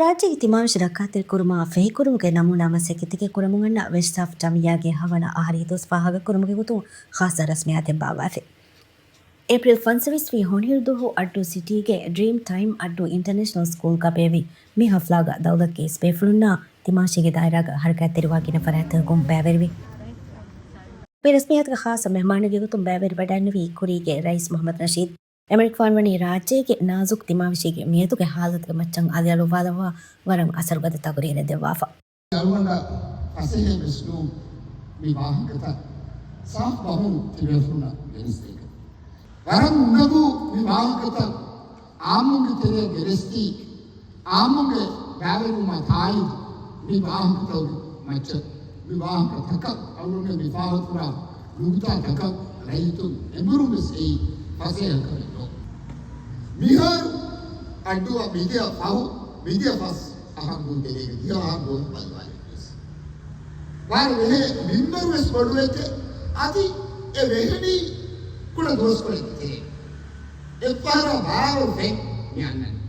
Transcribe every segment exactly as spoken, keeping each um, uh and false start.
ރާއްޖޭގެ ތިމާވެށި ރައްކާތެރިކުރުމާ ފެހިކުރުމުގެ ނަމޫނާ މަސައްކަތްތަކެއް ކުރަމުން އަންނަ ވެއްޓްސް އޮފް ޓަމިއްޔާގެ ހަވަނަ އަހަރީ ދުވަސް ފާހަގަކުރުމުގެ ގޮތުން ޚާއްސަ ރަސްމިއްޔާތެއް ބާއްވާފި. އޭޕްރީލް ފަންސަވީސް ވީ ހޮނިހިރު ދުވަހު އައްޑޫ ސިޓީގެ ޑްރީމް ޓައިމް އައްޑޫ އިންޓަރނޭޝަނަލް ސްކޫލްގަ ބޭއްވި މި ހަފްލާގަ ދައުލަތުގެ އިސް ބޭފުޅުންނާ ތިމާވެށީގެ ދާއިރާގަ ހަރަކާތްތެރިވާ ގިނަ ފަރާތްތަކުން ބައިވެރިވި. މި ރަސްމިއްޔާތުގެ ޚާއްސަ މެހްމާނެއްގެ ގޮތުން ބައިވެރިވަޑައިންނެވީ ކުރީގެ ރައީސް މުޙައްމަދު ނަޝީދު. އެމަނިކުފާނު ވަނީ ރާއްޖޭގެ ނާޒުކު ތިމާވެށީގެ މިއަދުގެ ހާލަތުގެ މައްޗަށް އަލިއަޅުއްވާލައްވާ ވަރަށް އަސަރުގަދަ ތަގުރީރެއް ދެއްވާފަ. އަޅުގަނޑަށް ފަސޭހަވެސް ނޫން މި ވާހަކަތައް ސާފު ބަހުން ތިބޭފުޅުންނަށް ގެނެސްދޭކަށް. ވަރަށް އުނދަގޫ މި ވާހަކަތައް އާއްމުންގެ ތެރެއަށް ގެނެސްދީ، އާއްމުންގެ ބައިވެރިވުމާ ތާއީދު މި ވާހަކަތަކުގެ މައްޗަށް މި ވާހަކަތަކަށް އަޅުގަނޑުމެން މި ފާހަގަކުރާ ނުކުތާތަކަށް ރައްޔިތުން އެނބުރުން ވެސް އެއީ ފަސޭހަކަމެއް ނޫން. މިހާރު އައްޑޫއަށް މިދިޔަ ފަހު، މިދިޔަ ފަސް އަހަރު ދުވަހު ދެނޭގެ ދިހަ އަހަރު ދުވަހު ބަލިވާލެއްވިޔަސް. ވާރު ވެހޭ މިންވަރު ވެސް ބޮޑުވެއްޖެ. އަދި އެ ވެހެނީ ކުޑަ ދުވަސްކޮޅެއްގެ ތެރޭ. އެއްފަހަރާ ބާވަރު ފެން މި އަންނަނީ.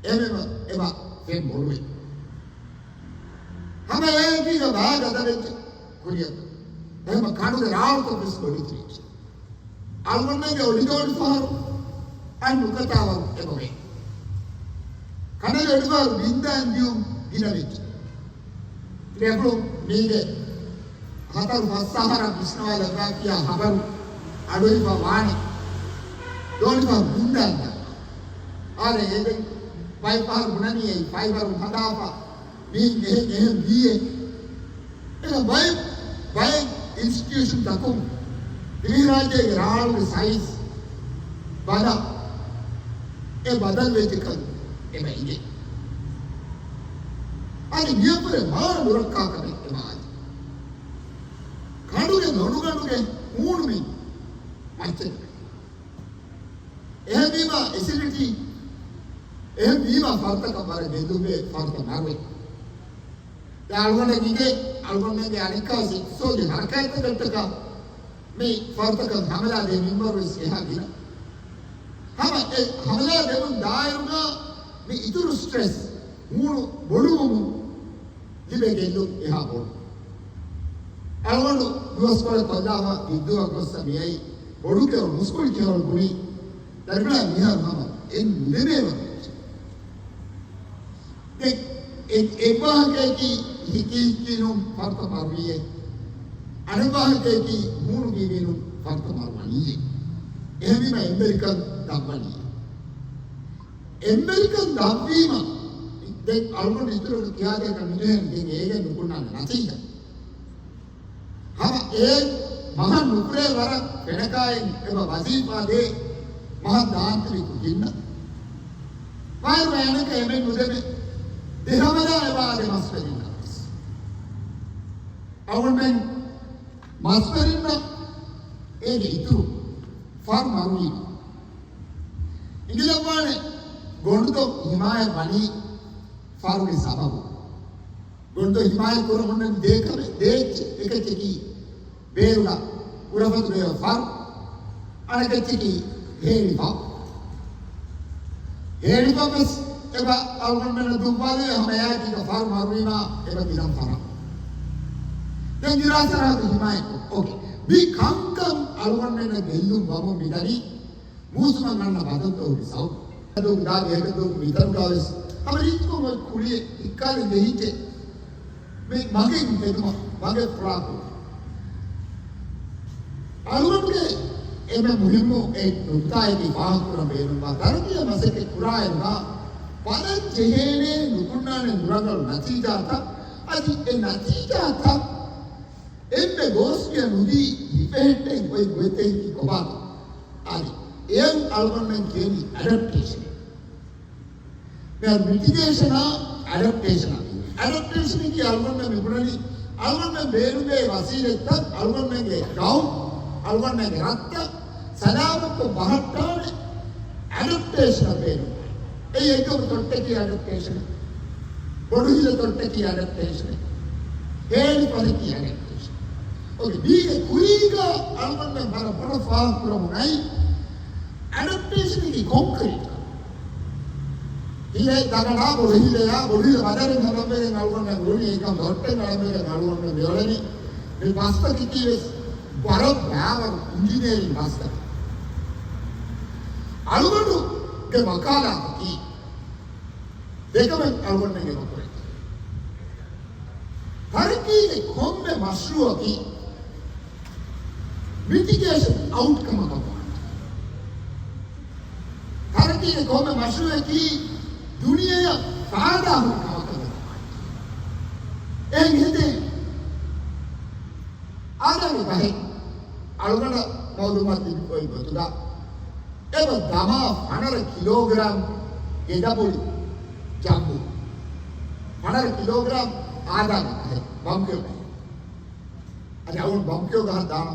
އެމެ އެބަ ފެން ބޮޑުވެ. ހަމަ އޭގީގަ ވާ ގަދަވެއްޖެ ކުރިއަށް. އެހެމަ ކަނޑުގެ ރާޅުތައް ވެސް ބޮޑުވެތިވެއްޖެ. އަޅުގަނޑުމެންގެ އޮޑިގަ އޮޑިފަހަރު އަން ނުކަތާވަރު އެބަވޭ. ކަނޑުގެ އޮޑިފަހަރު ބިންދާން ދިޔުން ގިނަވެއްޖެ. ލެބުނު މީގެ ހަތަރު ފަސް އަހަރަށް ވިސްނަވާލައްވާފިޔާ ހަބަރު އަޑުއިވާ ވާނެ. ދޯނިފަހަރު ބިންދާން ދާ. އާދެ، އޭގެ ބައެއް ފަހަރު ބުނަނީ އެއީ ފައިބަރު ހަދާފަ. މީ އެހެން އެހެން ވީއޭ. އެ ބައެއް، ބައެއް އިންސްޓިޓިއުޝަންތަކުން ދިވެހިރާއްޖޭގެ ރާޅުގެ ސައިޒް ބަލަ އެ ބަދަލުވެއްޖެކަން އެބަ އިނގޭ. އަދި މިއަށްވުރެ މާ ނުރައްކާކަމެއް އެބަ އަދި. ކަނޑުގެ ލޮނުގަނޑުގެ ހޫނުމިން މައްޗަށް. އެހެންވީމާ އެސިޑިޓީ، އެހެންވީމާ ފަރުތަކަށް ވަރަށް ގެއްލުންވޭ، ފަރުތައް މަރުވޭ. ދެން އަޅުގަނޑަށް އިނގޭ، އަޅުގަނޑުމެންގެ އަނެއްކާވެސް އިޤްތިޞާދީ ހަރަކާތްތަކަށްޓަކާ މި ފަރުތަކަށް ހަމަލާ ދޭ މިންވަރުވެސް އެހާ ގިނަ. ހަމަ އެ ހަމަލާ ދެވުން ދާއިރުގަ މި އިތުރު ސްޓްރެސް ހޫނު ބޮޑުވުމުން ލިބޭ ގެއްލުން އެހާ ބޮޑު. އަޅުގަނޑު ދުވަސްކޮޅެއް ކޮށްލާފަ ޖިއްދުއަށް ގޮއްސަ މިއައީ ބޮޑު ކެޔޮ މުސްކުޅި ކެޔޮ ބުނީ ދަރިފުޅާ މިހާރު ހަމަ އެއް ނުލެވޭ ވަރު. ދެ، އެ، އެއް ވާހަކައަކީ ހިކި ހިކީނުން ފަރުތައް މަރުވީއޭ. އަނެއް ވާހަކައަކީ ހޫނު ބީވީނުން ފަރުތައް މަރުވަނީއޭ. އެހެންވީމަ އެމްބެރިކަން ދަށްވަނީއޭ. އެމްބެރިކަން ދަށްވީމަ، ދެން އަޅުގަނޑު އިތުރަކަށް ކިޔާދޭކަށް ނުޖެހޭނެ ދެން އޭގެ ނުކުންނާނެ ނަތީޖާ. ހަމަ އެ މަހަށް ނުކުރޭ ވަރަށް ފެނަކާއިން އެބަ ވަޒީފާ ދޭ މަހަށް ދާންތެރި ކުދިންނަށް. ވާއިރު އޭނަކަށް އެމެން ނުދެމެ ދެ ހަމަލާ އެބަ އާދެ މަސްވެރިންނަށް ވެސް. އަޅުގަނޑުމެން މަސްވެރިންނަށް އޭގެ އިތުރު ފަރު މަރުވީމަ އިނގިލައްވާނެ ގޮނޑުދޮށް ހިމާޔަތް ވަނީ ފަރުގެ ސަބަބު. ގޮނޑު ހިމާޔަތް ކުރަމުން ދޭކަމެއް ދޭއްޗެއް އެކައްޗަކީ ބޭރުގަ ކުރަފަތުރޭ ފަރު، އަނެކައްޗަކީ ހޭޅިފަ. ހޭޅިފަ ވެސް އެބަ އަޅުގަނޑުމެންނަށް ދުއްވާލެވޭ ހަމަ އެއާއެކީގަ ފަރު މަރުވީމާ އެބަ ގިލަން ފަރަށް. ދެން ދިރާސާ ހިމާޔަތް. އޯކޭ. މި ކަންކަން އަޅުގަނޑުމެންނަށް ގެއްލުން ވަމުން މިދަނީ މޫސުމަށް އަންނަ ބަދަލުތަކުގެ ސަބަބު. އަދު ދާދި އެކަދު މިތަނުގަ ވެސް ހަމަ ރީތިކޮށް އޮތް ކުރިއެއް ހިއްކާލެ ޖެހިއްޖެ. މި މަގެއް ހެދުމަށް، މަގެއް ފުޅާކުރުމަށް. އަޅުގަނޑުގެ އެންމެ މުހިއްމު އެއް ނުކުތާއަކީ ފާހަގަކުރަން ބޭނުންވާ ތަރައްގީއަށް މަސައްކަތް ކުރާއިރުގަ ބަލަން ޖެހޭނޭ ނުކުންނާނެ ނުރަނގަޅު ނަތީޖާތައް. އަދި އެ ނަތީޖާތައް އެންމެ ގޯސްފިޔަ ނުދީ ހިފެހެއްޓެން އޮތް ގޮތެއް ކޮބާތޯ؟ އަދި އެއަށް އަޅުގަނޑުމެން ކިޔަނީ އެޑަޕްޓޭޝަން. މިހާރު މިޓިގޭޝަނާ އެޑަޕްޓޭޝަނާ. އެޑަޕްޓޭޝަނަކީ އަޅުގަނޑުމެން މިބުނަނީ އަޅުގަނޑުމެން ބޭނުންވޭ ވަސީލަތްތައް އަޅުގަނޑުމެންގެ ގައުމު، އަޅުގަނޑުމެންގެ ރަށްތައް ސަލާމަތްކޮށް ބަހައްޓާނެ އެޑަޕްޓޭޝަނަށް ބޭނުން. އެއީ އެއްގައުމު ތޮއްޓަކީ އެޑަޕްޓޭޝަނެއް. ބޮޑު ހިލަ ތޮއްޓަކީ އެޑަޕްޓޭޝަނެއް. ހޭޅިފަލަކީ އެޑަޕްޓޭޝަނެއް. އޯކޭ، މީގެ ކުރީގަ އަޅުގަނޑުމެން ވަރަށް ބޮޑަށް ފާހަގަކުރަމުން އައި އެޑަޕްޓޭޝަނަކީ ކޮންކްރީޓް. ހިލޭ ދަގަނޑާ ބޮޑު ހިލެއާ ބޮޑު ހިލަ ބަދަރެއް ހަދަންވެގެން އަޅުގަނޑަށް ގުޅުނީ އެކަން ދޮށްޓެއް އަޅަންވެގެން އަޅުގަނޑު މިއުޅެނީ. މި ބަސްތަކަކީ ވެސް ވަރަށް ބާވަރު އިންޖިނިއަރިން ބަސްތައް. އަޅުގަނޑުގެ ވަކާލާތަކީ ދެކަމެއް އަޅުގަނޑެއް އެބަ ކުރޭ. ތަރައްގީގެ ކޮންމެ މަޝްރޫއަކީ މިޓިގޭޝަން އައުޓްކަމަކަށް ވާނެ. ތަރައްގީގެ ކޮންމެ މަޝްރޫއަކީ ދުނިޔެއަށް ފާއިދާހުރި ކަމަކަށް ވާނެ. އެހެން ހެދޭ އާދާގެ ގަހެއް އަޅުގަނޑަށް މައުލޫމާތު ލިބި އޮތް ގޮތުގަ އެބަ ދަމާ ފަނަރަ ކިލޯގްރާމް ގެދަބުޅި ޖައްވު. ފަނަރަ ކިލޯގްރާމް އާދާގެ ގަހެއް ބަމްކިޔޯ ގަހެއް. އަދި އަޅުގަނޑު ބަމްކިޔޯ ގަހަށް ދާނަ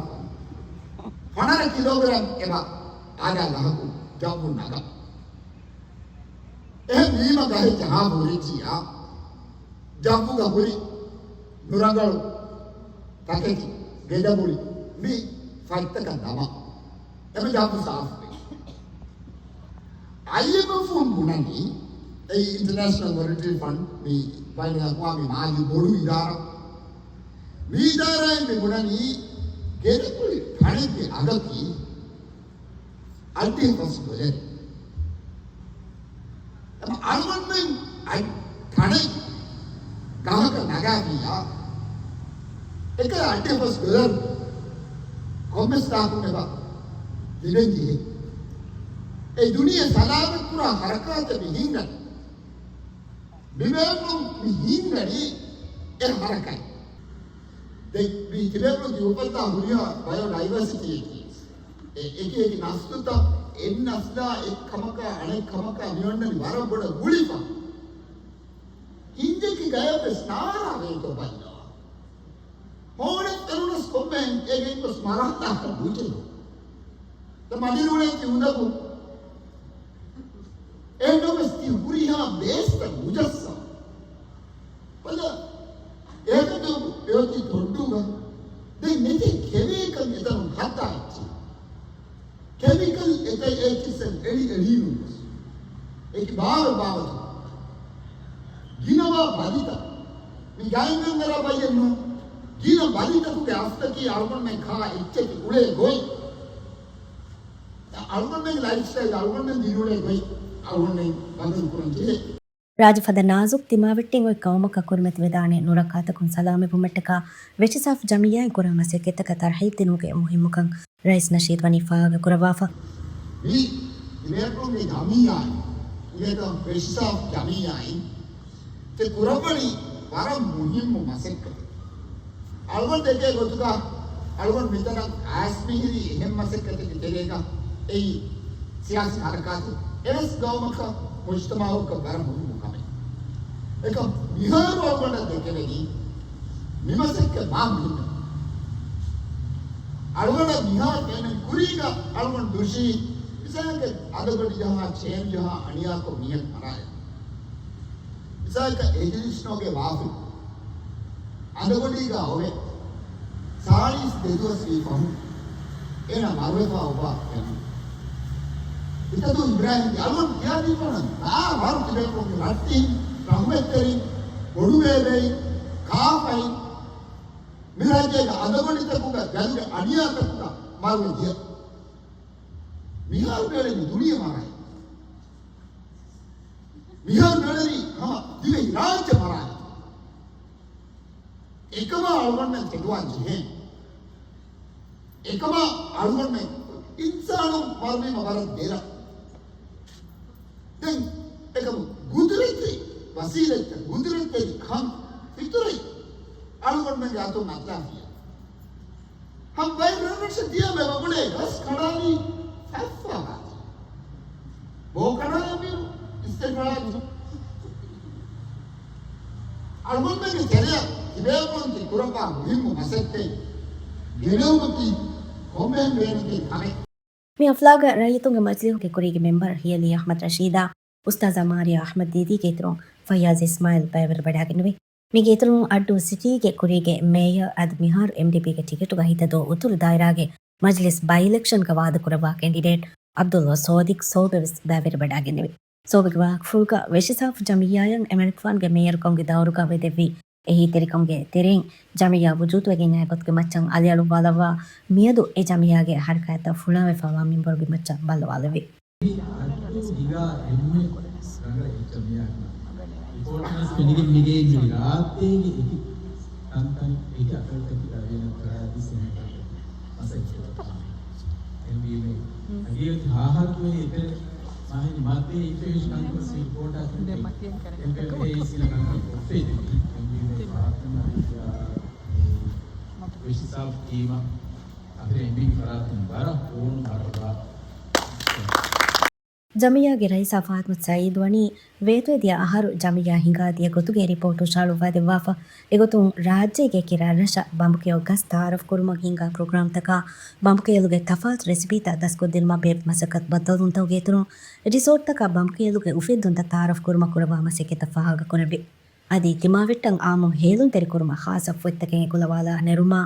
ފަނަރަ ކިލޯގްރާމް އެބަ އާދާ ގަހަކު ޖައްވު ނަގާ. އެހެން ވީމަ ގަހެއް ޖަހާ ހުރިއްޖިއްޔާ، ޖައްވުގަ ހުރި ނުރަނގަޅު ތަކެތި ގެދަބުޅި މި ފަތްތަކަށް ދަމާ. އެމަ ޖައްވު ސާފުވޭ. އައިއެމްއެފުން ބުނަނީ، އެއީ އިންޓަރނޭޝަނަލް މޮނިޓަރީ ފަންޑް، މި ބައިނަލްއަޤްވާމީ މާލީ ބޮޑު އިދާރާ. މި އިދާރާއިން މި ބުނަނީ ގެދަބުޅި ޓަނެއްގެ އަގަކީ އައްޑިހަ ފަސް ޑޮލަރެއް. އެމަ އަޅުގަނޑުމެން އައި ޓަނެއް ގަހަކަށް ނަގާފިއްޔާ، އެކަލަ އައްޑިހަ ފަސް ޑޮލަރު ކޮންމެސް ތާކުން އެބަ ލިބެން ޖެހޭ. އެ ދުނިޔެ ސަލާމަތްކުރާ ހަރަކާތެއް މި ހިންގަނީ. މި ބޭފުޅުން މި ހިންގަނީ އެ ހަރަކާތް. ދެ-، މި ތިބޭފުޅުން ކިޔުމަށްދާ ހުރިހާ ބަޔޯޑައިވަރސިޓީއަކީ އެ އެކި އެކި ނަސްލުތައް އެއް ނަސްލާ އެއް ކަމަކާ އަނެއް ކަމަކާ މި އޮންނަނީ ވަރަށް ބޮޑަށް ގުޅިފަ. އިންޖެކި ގަޔަށް ވެސް ނާރާ ވޭތޯ ބައްލަވާ. ހޯނެ އެރުނަސް ކޮންމެހެން އޭގެ އިންކޮސް މަރާތާކަށް ނުޖެހޭ. ދެ މަދިރުޅޭ ތި އުނދަގޫ. އެހެންނަމަވެސް ތި ހުރިހާ ބޭސްތައް ނުޖައްސާ. ބަލަ، އޭގަދޫ އެއޮތީ ތޮއްޑޫގަ. ދެން ނެތޭ ކެމިކަލް އެތަނުން ހައްދާ އެއްޗެއް. ކެމިކަލް އެތައް އެއްޗިސް އެޅި އެޅީނުން ވެސް. އެކި ބާވެ ބާވަތު. ގިނަވާ ބަލިތައް. މި ގާތްގަނޑަރާ ބައްޔެއް ނޫން. ގިނަ ބަލިތަކުގެ އަސްލަކީ އަޅުގަނޑުމެން ކާ އެއްޗެކި އުޅޭ ގޮތް. އަޅުގަނޑުމެންގެ ލައިފްސްޓައިލް، އަޅުގަނޑުމެން ދިރިއުޅޭ ގޮތް އަޅުގަނޑުމެން ބަދަލު ކުރަން ޖެހޭ. ރާއްޖެ ފަދަ ނާޒުކް ދިމާވެއްޓިން އޮތް ގައުމަކަށް ކުރިމަތިވެދާނެ ނުރައްކާތަކުން ސަލާމަތްވުމަށްޓަކާ ވެށިސާފު ޖަމިއްޔާއިން ކުރާ މަސައްކަތްތަކަށް ތަރްހީބު ދިނުމުގެ މުހިއްމުކަން ރައީސް ނަޝީދު ވަނީ ފާހަގަކުރައްވާފަ. މި ތިބޭފުޅުންގެ ޖަމިއްޔާއިން އިނގޭތޯ ވެށިސާފު ޖަމިއްޔާއިން ތި ކުރައްވަނީ ވަރަށް މުހިއްމު މަސައްކަތެއް. އަޅުގަނޑު ދެކޭ ގޮތުގަ އަޅުގަނޑު މިތަނަށް އައިސް މިހިރީ އެހެން މަސައްކަތެއްގެ ތެރޭގަ އެއީ ސިޔާސީ ހަރަކާތެއް އެވެސް ގައުމަކަށް މުޖްތަމައުގަ ވަރަށް މުހިއްމު ކަމެއް. އެކަމް މިހާރު އަޅުގަނޑަށް ދެކެވެނީ މި މަސައްކަތް މާ މުހިއްމު. އަޅުގަނޑަށް މިހާރު ފެންނަން ކުރީގަ އަޅުގަނޑު ދުށީ މިސާލަކަށް އަދަގޮޑި ޖަހާ، ޗޭން ޖަހާ އަނިޔާކޮށް މީހަކު މަރާލެ. މިސާލަކަށް އެޖިލިސްނޯގެ ވާފި އަނދަގޮޑީގަ އޮވެ، ސާޅީސް ދެދުވަސް ވީ ފަހުން އޭނާ މަރުވެފަ އޮވާ ފެނުނު. އިތަދޫ އިބްރާހިމްގެ އަލުން ކިޔާދީފަނަން ދާ ވަރު ތިބޭފުޅުންގެ ރައްޓެހިން، ރަހުމަތްތެރިން، ބޮޑުބޭބެއިން، ކާފައިން، މި ރާއްޖޭގެ އަނދަގޮނޑިތަކުގަ ގަލުގެ އަނިޔާތަކުގަ މަރުވެ ދިޔަ. މިހާރު ބޭޅެނީ ދުނިޔެ މަރާއި. މިހާރު ބޭޅެނީ ހަމަ ދިވެހި ރާއްޖެ މަރާއި. އެކަމާ އަޅުގަނޑުމެން ތެދުވާން ޖެހޭ. އެކަމާ އަޅުގަނޑުމެން އިންސާނުން މަރުވީމަ ވަރަށް ދެރަ. ދެން އެކަމު ގުދުރަތީ ވަސީލަތްތައް، ގުދުރަތްތެރި ކަން ފިތުރަތް އަޅުގަނޑުމެންގެ އަތުން އަތުލާފިޔަ. ހަމަ ބައެއް ރަށްރަށަށް ދިޔަ މެ ވަގުޅޭ ގަސް ކަނޑާލީ ފައްފާ ގާތެ. ބޯ ކަނޑާލަން ބިރު އިސްތިގްރާލު. އަޅުގަނޑުމެންގެ ތެރެއަށް ތިބޭފުޅުން ތި ކުރައްވާ މުހިއްމު މަސައްކަތް ގެނެވުމަކީ ކޮންމެހެން ބޭނުންތެރި ކަމެއް. މި ހަފްލާގަ ރައްޔިތުންގެ މަޖިލީހުގެ ކުރީގެ މެމްބަރު ހިޔަލީ އަޙްމަދު ރަޝީދާ، އުސްތާޒާ މާރިޔާ އަޙްމަދު ދީދީގެ އިތުރުން ފައްޔާޒް އިސްމާއިލް ބައިވެރިވަޑައިގެންނެވި. މީގެ އިތުރުން އައްޑޫ ސިޓީގެ ކުރީގެ މޭޔަރ އަދި މިހާރު އެމްޑީޕީގެ ޓިކެޓުގަ ހިތަދޫ އުތުރު ދާއިރާގެ މަޖިލިސް ބައި އިލެކްޝަންގަ ވާދަކުރައްވާ ކެންޑިޑޭޓް އަބްދުﷲ ސޯދިޤް ސޯބެ ވެސް ބައިވެރިވަޑައިގެންނެވި. ސޯވެގެ ވާހަކަފުޅުގަ ވެށިސާފު ޖަމިއްޔާއަށް އެމަނިކުފާނުގެ މޭޔަރުކަމުގެ ދައުރުގަ ވެދެއްވި އެހީތެރިކަމުގެ ތެރެއިން ޖަމިއްޔާ ވުޖޫދުވެގެން އައި ގޮތުގެ މައްޗަށް އަލިއަޅުއްވާލައްވާ މިއަދު އެ ޖަމިއްޔާގެ ހަރަކާތްތައް ފުޅާވެފައިވާ މިންބަރުގެ މައްޗަށް ބައްލަވާލެއްވި. އައްޑޫ ހިނގާ އެންމެ ރަނގަޅަށް އެއްޗަށް މިއާ ރިޕޯޓް ވެސް ފެނިގެން މިގެއިން މި ރާއްތޭގެ އެކި ތަންތަން އެކި އަތޮޅުތަކެއް ރަވިޔަނަ ފަރާތީ ސެންޓަރ މަސައްކަތް އެންވީމެ އަގިޔަކި ހާހާރު އެތެރެ މާހިން މާއްދޭ އިންފޮމޭޝަން ކޮސް ރިޕޯޓާ އެމްއެމްއޭ ސިނަ ކަންކަން ކޮށްފޭ އެންވީމެ ފަރާތުން ވެށިސާފު ޓީމަށް އަހަރެން އެނބީ ފަރާތުން ވަރަށް ހޫނު މަރުވާ. ޖަމިއްޔާގެ ރައީސާ ފާތިމަތު ސައީދު ވަނީ ވޭތުވެދިޔަ އަހަރު ޖަމިއްޔާ ހިނގާދިޔަ ގޮތުގެ ރިޕޯޓު ހުށަހަޅުއްވާދެއްވާފަ. އެގޮތުން ރާއްޖޭގެ އެކި ރަށްރަށަށް ބަނބުކެޔޮ ގަސް ތައާރަފް ކުރުމަށް ހިންގާ ޕްރޮގްރާމްތަކާ ބަނބުކެޔޮލުގެ ތަފާތު ރެސިޕީތައް ދަސްކޮށްދިނުމަށް ބޭއްވި މަސައްކަތު ބައްދަލުވުންތަކުގެ އިތުރުން، ރިސޯޓްތަކާ ބަނބުކެޔޮލުގެ އުފެއްދުންތައް ތައާރަފް ކުރުމަށް ކުރައްވާ މަސައްކަތްތައް ފާހަގަކުރެއްވި. އަދި ތިމާވެއްޓަށް އާއްމު ހޭލުންތެރިކުރުމަށް ޚާއްސަ ފޮތްތަކެއް އެކުލަވާލާ ނެރުމާ،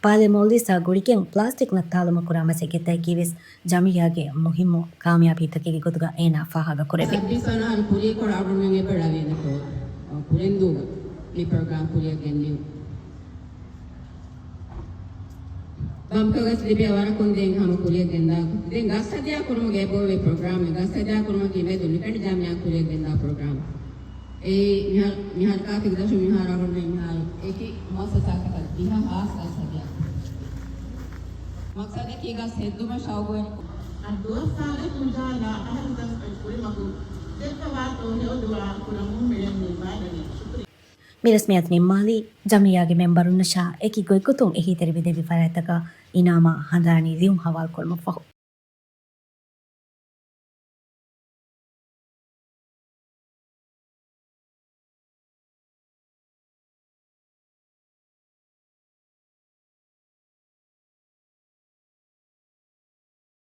ޕާލެ މޯލްޑިވްސްއާ ގުޅިގެން ޕްލާސްޓިކް ނައްތާލުމަށް ކުރާ މަސައްކަތްތަކަކީވެސް ޖަމިއްޔާގެ މުހިއްމު ކާމިޔާބީތަކެއްގެ ގޮތުގަ އޭނާ ފާހަގަކުރެއްވި. ސައްބީސް ވަނަ އަހަރު ކުރީކޮޅު އަޅުގަނޑުމެން އެބަ ރަވީނެތޯ، ކުރެންދޫގަ މި ޕްރޮގްރާމް ކުރިއަށް ގެންދިޔުން. ބަނބުކެޔޮ ގަސް ލިބިއްޔާ ވަރަކުން ދެން ހަމަ ކުރިއަށް ގެންދާ. ދެން ގަސް ހަދިޔާ ކުރުމުގެ އެބައޮތް ޕްރޮގްރާމެއް. ގަސް ހަދިޔާ ކުރުމަކީ މެދު ލިކަނޑި ޖާމިއާ ކުރިއަށް ގެންދާ ޕްރޮގްރާމް. އެއީ މިހާ-، މިހާރު ކާތި ދަށު މިހާރު އަޅުގަނޑުމެން މިހާރު އެކި މުއައްސަސާތަކަށް ދިހަ ހާސް ގަސް ހަދިޔާ. މަޤްޞަދަކީ ގަސް ހެއްދުމަށް ޝައުގުވެރިކުރުން. ދުވަސް ސާދަ ކުންޖާލާ އަހަރު ގަސް ކުރިމަގު ދެއްކަވާތޯ ހެޔޮ ދުޢާ ކުރަމުން މިއަންނަނީ މާދަނީ ޝުކުރިއްޔާ. މި ރަސްމިއްޔާތު ނިންމާލީ، ޖަމިއްޔާގެ މެމްބަރުންނަށާ އެކި ގޮތްގޮތުން އެހީތެރިވެދެއްވި ފަރާތްތަކަށް އިނާމާ ހަނދާނީ ލިޔުން ހަވާލުކުރުމަށްފަހު.